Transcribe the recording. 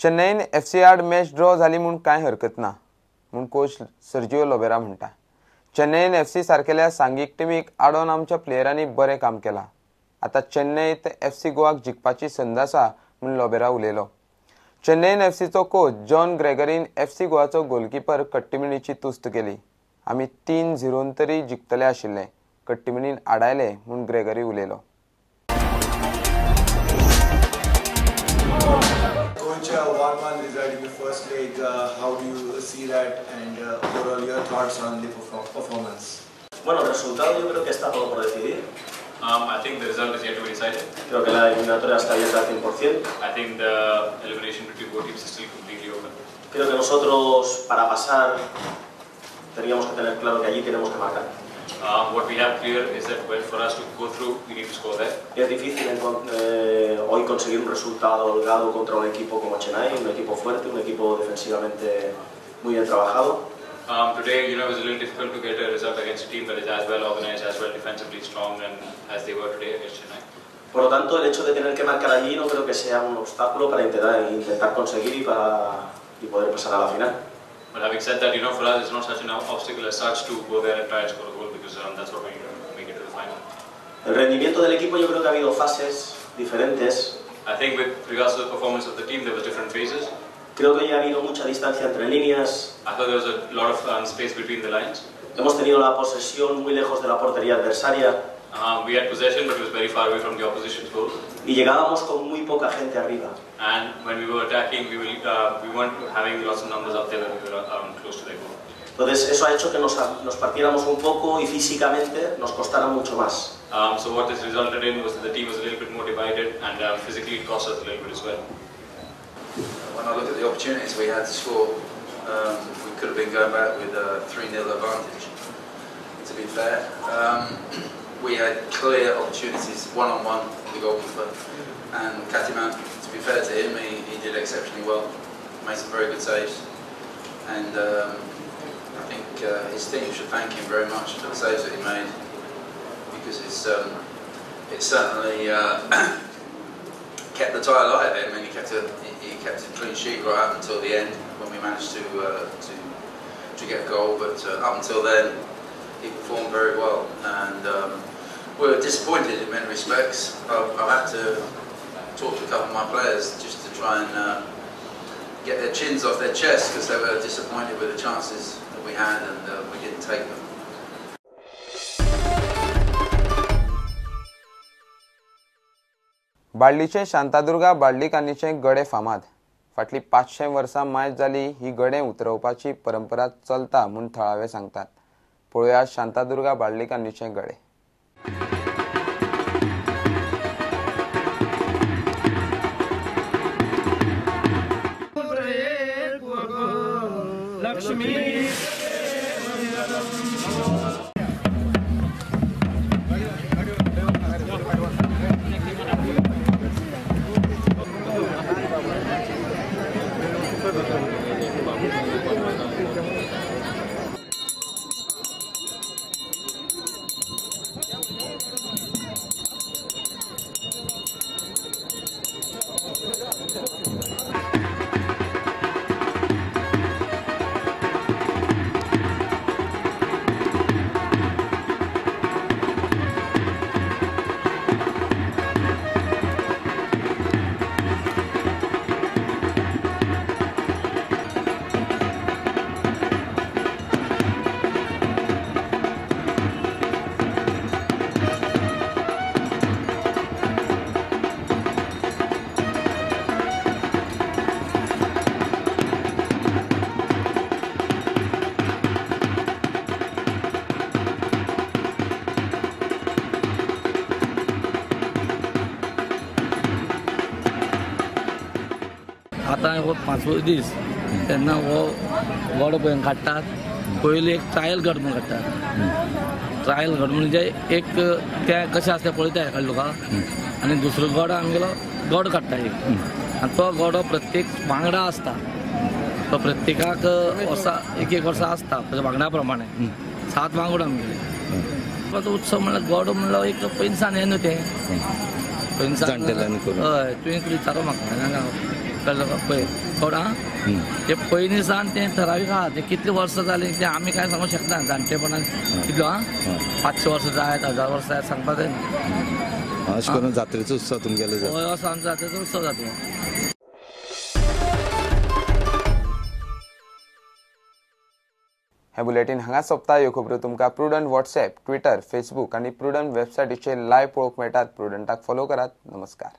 Chennaiyin FC आड match draw जाली म्हूण कांय हरकत ना म्हूण कोच सर्जिओ लोबेरा म्हणटा. चेन्नईन एफसी सारकेल्या सांघीक टिमीक आडोवन आमच्या प्लेयरांनी बरें काम केलां. आतां चेन्नईत एफसी गोवाक जिखपाची संद आसा म्हूण लोबेरा उलयलो. चेन्नईन एफसीचो कोच जॉन ग्रेगरीन एफसी गोवाचो गोलकीपर कट्टीमिणीची तुस्त केली. आमी 3-0 तरी जिखतले आशिल्ले, कट्टीमिणीन आडायले म्हूण ग्रेगरी उलयलो. Coach, 1-1 result in the first leg. How do you see that, and overall your thoughts on the performance? Bueno, el resultado yo creo que está todo por decidir. I think the result is yet to be decided. Creo que la eliminatoria está abierta al 100%. I think the elimination between both teams is still completely open. Creo que nosotros para pasar teníamos que tener claro que allí tenemos que marcar. What we have clear is that for us to go through, we need to score there. Es difícil hoy conseguir un resultado holgado contra un equipo como Chennai, un equipo fuerte, un equipo defensivamente muy bien trabajado. Today, you know, it was a little difficult to get a result against a team that is as well organized, as well defensively strong, and as they were today against Chennai. Por lo tanto, el hecho de tener que marcar allí no creo que sea un obstáculo para intentar conseguir y poder pasar a la final. But having said that, you know, for us it's not such an obstacle as such to go there and try and score a goal, because that's what we need to make it to the final. El rendimiento del equipo, yo creo que ha habido fases diferentes. I think with regards to the performance of the team, there was different phases. Creo que ya ha habido mucha distancia entre líneas. I thought there was a lot of space between the lines. Hemos tenido la posesión muy lejos de la portería adversaria. We had possession, but it was very far away from the opposition's goal. Y llegábamos con muy poca gente arriba. And when we were attacking, we weren't having lots of numbers up there when we were close to their goal. Entonces eso ha hecho que nos partiéramos un poco y físicamente nos costara mucho más. So what this resulted in was that the team was a little bit more divided, and physically it cost us a little bit as well. When I look at the opportunities we had to score, we could have been going back with a 3-0 advantage, to be fair. We had clear opportunities, one-on-one with the goalkeeper, and Katiman, to be fair to him, he did exceptionally well, made some very good saves, and I think his team should thank him very much for the saves that he made, because it certainly kept the tie alive. I mean, he kept a clean sheet right up until the end when we managed to get a goal, but up until then he performed very well, and we were disappointed in many respects. I've had to talk to a couple of my players just to try and get their chins off their chests, because they were disappointed with the chances that we had and we didn't take them. बाळ्ळीचे Shantadurga बाळ्ळीकान्नीचे गडे फामाद. फाटलीं 500 वर्सां मायज जाली ही गडे उतरोवपाची परंपरा चलता म्हूण थळावे सांगतात. पळोवया शांतादुर्गा बाळ्ळीकान्नीचे गडे. आतां हो पांचवो दीस तेन्ना हो गडो पळय काडटात. पयलीं एक ट्रायल गड म्हूण काडटात. ट्रायल गड म्हणजे एक ते कशें आसता पळयता एका लोकां, आनी दुसरो गडो आमगेलो गड काडटा एक, आनी तो गडो प्रत्येक वांगडा आसता. तो प्रत्येकाक वर्सा एक एक वर्सा आसता वांगडा प्रमाणे 7 वांगड आमगेले. उत्सव म्हणल्यार गडो म्हणल्यार एक पयनसान हें न्हू तें पयनसान. हय, तुवें विचारो म्हाका पळय थोडा ते पयलीं सावन तें ठरावीक आहा. ते कितले वर्सां जालीं तें आमी कांय सांगूंक शकना जाणटेपणान कितलो आं 500 वर्सां जायत 1000 वर्सां जायत सांगपाक जायना. अशें करून जात्रेचो उत्सव तुमगेलो जाता. हय, असो आमचो जात्रेचो उत्सव जाता. हे बुलेटीन हांगा सोंपता. ह्यो खबरो तुमकां प्रुडंट व्हॉट्सएप, ट्विटर, फेसबूक आनी प्रुडंट वेबसायटीचेर लायव्ह पळोवंक मेळटात. प्रुडंटाक फॉलो करात. नमस्कार.